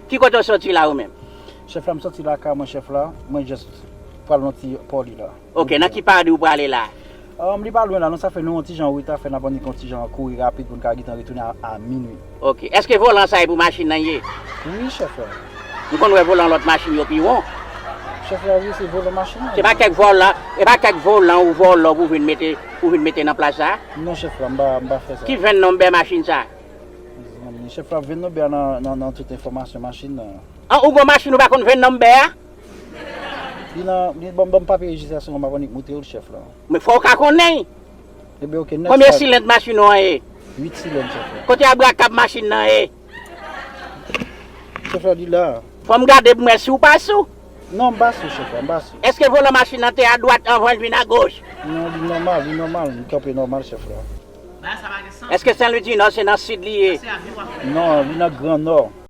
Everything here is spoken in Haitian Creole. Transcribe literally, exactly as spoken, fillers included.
Ki kote w soti la ou menm? Chèf la, m soti lakay mwen, chèf la. Mwen just pral nan ti pò li la. Ok, nan ki paradi ou prale la? Um, li pa lwen la, non, sa fè nou yon ti jan reta, fè n ap annik yon ti jan kouri rapid pou n ka gentan retounen a, a minwi. Ok, èske volan sa e pou machin nan ye? Wi, chèf la. M konn wè volan lòt machin yo pi won. Chèf la, wi, se volan machin nan. Se pa kèk volan, e pa kèk volan ou vòlò pou vin mete, pou vin mete nan plas sa? Non, chèf la, m pa, m pa fè sa. Ki vin nonbè machin sa? Zanmi, chèf la, vin nonbè nan, nan, nan tout enfòmasyon machin nan. An, ou gon machin ou pa konn vin nonbè a? Li nan, li ban, ban m papye rejistrasyon, m ap annik montre w l, chèf la. Men fò w ka konnen. Ebyen, ok, Konbyen silend machin ou an ye? Uit silend, chèf la. Kote abrakab machin nan ye? Chèf la, li la. Fò m gade pou m wè si w pa sou. Non, m pa sou, chèf la, m pa sou. Èske volan machin nan te adwat anvan l vin agoch? Non, li nòmal, li nòmal, li kanpe nòmal, chèf la. Èske Sen Lwi di Nò se nan sid li ye? Non, li nan Gran Nò.